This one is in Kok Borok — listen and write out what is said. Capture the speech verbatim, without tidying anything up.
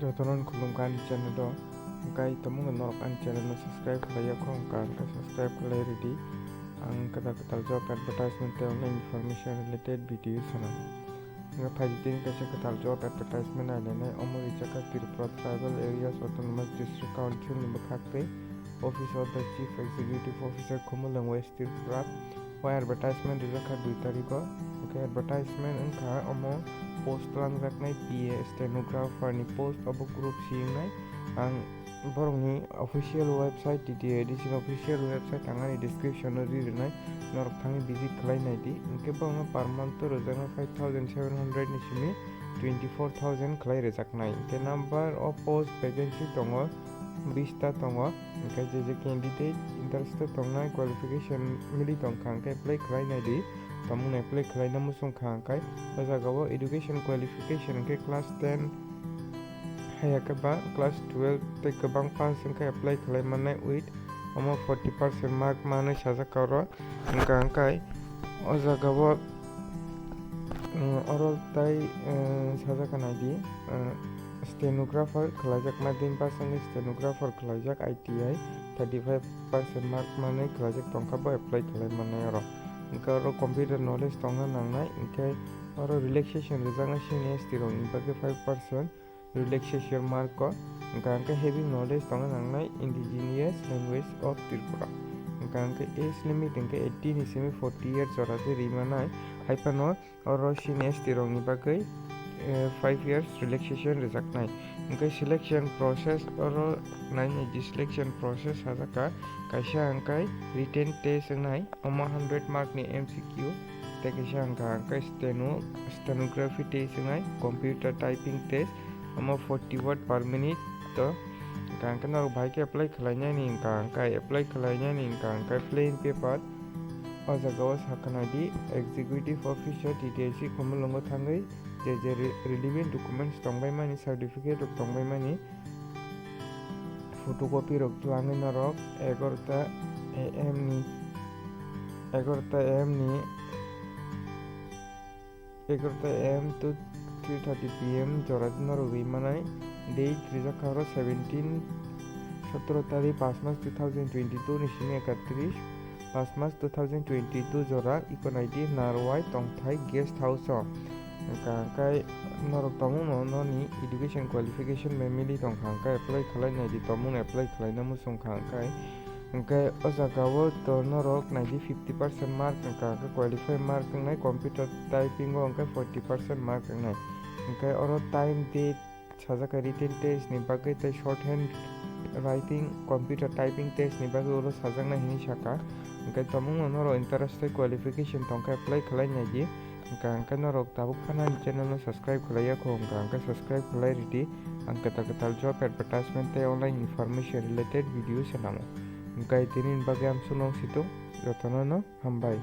Jotono khulumkha ani channel o. Hwnkhe tongmungno norok ani channel no subscribe khlaiya kho wngkha, hwnkhe subscribe khlai rwdi. Ang kwtal kwtal job advertisement tei online information related video sanani. Hwnkhe phaidi tini kaisa kwtal job advertisement nailainai, omo rijak kha Tripura Tribal Areas Autonomous District Council ni bwkhak tei Office of the Chief Executive Officer, Khumulwng West Tripura. O advertisement rijak kha dui tarikh o. Hwnkhe advertisement wngkha omo post twlangjaknai P A stenographer ni post, obo group C wngnai. Ang borokni official website, T T A D C ni official website ang ani description o ri rwnai, norok thangwi visit khlai naidi. Hwnkhe borokno per month o rwjaknai five thousand seven hundred ni simi twenty four thousand khlai rwjaknai. Hwnkhe number of post vacancy tongo, bista tongo. Hwnkhe je je candidate interested tongnai, qualification mili tongkha hwnkhe apply khlai naidi, tongmungno apply khlaina muchung kha hwnkhe o jaga o education qualification hwnkhe class ten haiya khe ba class twelve tei kwbang pass wngkhe apply khlai mannai with omo forty percent mark manwi sajak kha oro. Hwnkha hwnkhe o jaga o, mm, oro tai, eh, sajak kha naidi, eh, stenographer khlaijak, matric pass wngwi stenographer khlaijak, I T I thirty five percent mark manwi khlaijak tongkha, bo apply khlai mannai oro. Hwnkhe oro computer knowledge tongna nangnai, hwnkhe oro relaxation rwjaknai C N S T rokni bagwi five percent relaxation mark o, hwnkha hwnkhe heavy knowledge tongna nangnai indigenous language of Tripura. Hwnkha hwnkhe age limit hwnkhe eighteen ni simi forty years jora se ri manai, hai phano oro C N S T rokni bagwi, eh, five years relaxation rwjaknai. Hwnkhe selection process oro nainai di, selection process sajak kha, kaisa hwnkhe written test wngnai, omo hundred mark ni M C Q, tei kaisa hwnkha hwnkhe steno-, stenography test wngnai, computer typing test, omo forty word per minute to. Hwnkha hwnkhe norok bahai khe apply khlainani hwnkha hwnkhe apply khlainani hwnkha hwnkhe plain paper. O jaga o sakha naidi, executive officer T T I C Khumulwngo thangwi je je re-, relevant documents tongbaimani, certificate rok tongbaimani, photocopy rok twlangwi norok egarota A M ni, egarota A M ni, egarota A M to three thirty P M jora norok ri manai. Date rijak kha oro seventeen, sotoro tarikh, paanch mas two thousand twenty-two ni simi ekatris, paanch mas two thousand twenty-two jora, iko naidi Narwai Tongthai Guest House o. Hwnkha hwnkhe norok tongmungno noni education qualification bai mili tongkha hwnkhe apply khlai naidi, tongmungno apply khlaina muchung kha hwnkhe. Hwnkhe o jaga o to norok naidi fifty percent mark wngkha, hwnkhe qualify mark wngnai, computer typing o hwnkhe forty percent mark wngnai. Hwnkhe oro time, date sajak kha written test ni bagwi tei short hand writing, computer typing test ni bagwi oro sajaknai hinwi sakha. Hwnkhe tongmungno norok interest tei qualification tongkhe apply khlai naidi. Hwnkha hwnkhe norok tabuk phano ani channel no subscribe khlaiya kho, hwnkha hwnkhe subscribe khlai ridi. Ang kwtal kwtal job advertisement tei online information related video se namo. Hwnkhe tini bagwi amsukno situng, jotono no hambai.